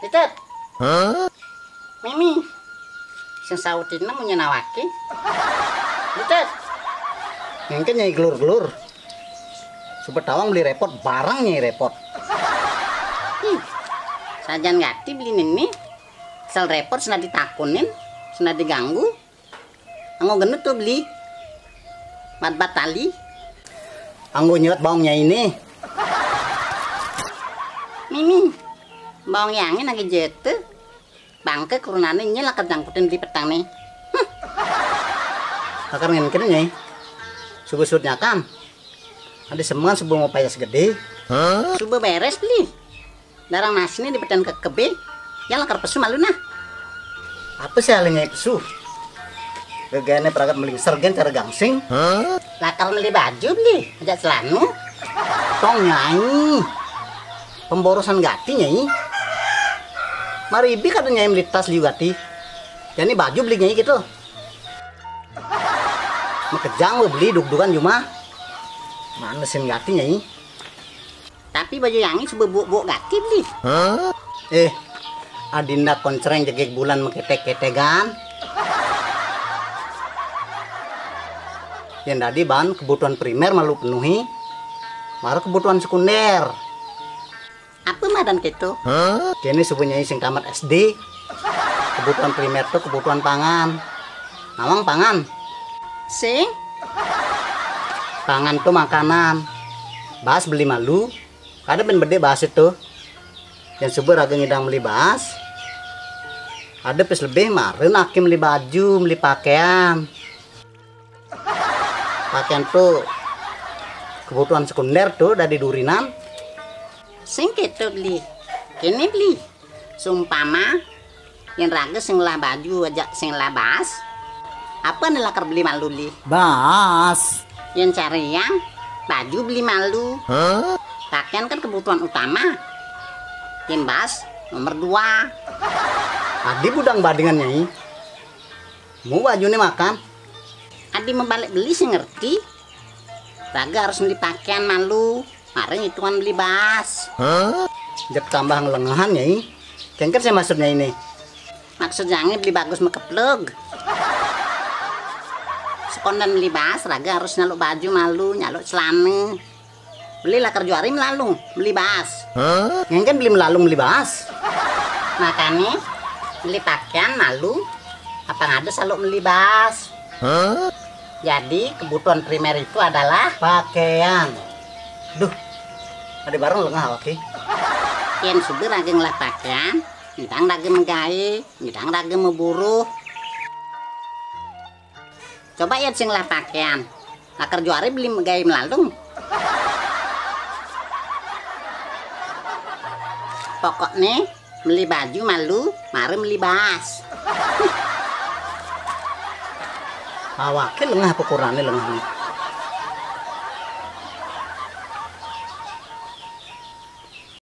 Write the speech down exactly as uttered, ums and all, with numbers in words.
Litet. Mimi. Sing sautina munyen awake. Litet. Engke nyai gelur-gelur. Suba tawang beli repot, barang nyai repot. Ih, sajan gati beli nini. Sel repot sena ditakunin, sena diganggu. Anggo genut to beli. Bat-bat tali. Anggo nyewet baong nyai ne. Mimi. Baong yangin agi jete. Bangke kurunane nye lakar jangkutin beli petang ne. Lakar ngenken nyai. Suba sut nyakam. Ade semen suba mau payas gede. Suba beres beli. Darang nasine dipeten kekebe. Yang lakar pesu malu nah. Apa sih ale nyai pesu? Gegene pragat melingser gen cara gangsing. Lakar meli baju beli, ajak celanu. Tong nyai. Pemborosan gati nyai. Mari ibi kada nyai meli tas liu gati. Jani baju beli nyai gitu. Makejang we beli dugdugan jumah. Mana sin gati nyai. Tapi baju yangi suba buuk-buuk gati beli. Eh, adinda koncreng jegeg bulan maketek-ketegan. Yang dadi bahan kebutuhan primer malu penuhi. Mara kebutuhan sekunder. Apa madan keto? Kene suba nyai sing tamat S D. Kebutuhan primer to kebutuhan pangan. Nawang pangan. Sing? Pangan to makanan. Bas beli malu. Kada ben bede bas itu. Yang suba raga ngidang meli bas. Ada pis lebih maren ake meli baju, meli pakaian. Pakaian to kebutuhan sekunder to dadi durinan. Sing keto beli. Kene beli. Sumpama yen raga sing ngelah baju aja sing ngelah bas. Apa ne lakar beli malu li? Bas. Yen cariang baju beli malu. Pakaian kan kebutuhan utama. Yen bas nomor dua. Adi budang badingan nyai. Mu baju ne makan. Adi mau balik beli sih ngerti. Raga harus beli pakaian malu. Mari ngitungan beli bas. Jek tambah ngelengehan nyai. Kengken saya maksudnya ini. Maksud jange beli bagus mekeplug. Sekondan beli bas, raga harus nyaluk baju malu, nyaluk celana. Beli lakar juari melalung, beli bas. Ngengken beli melalung, beli bas. Makane beli pakaian malu, apa ngadu saluk beli bas. Jadi kebutuhan primer itu adalah pakaian. Duh, ada barang lengah oke. Yen suba raga ngelah pakaian, ngidang raga megae, ngidang raga meburuh. Coba yen sing ngelah pakaian, lakar juari beli megae melalung. Pokokne meli baju malu, mari meli bas. Awake lengah apa kurane lengah ni.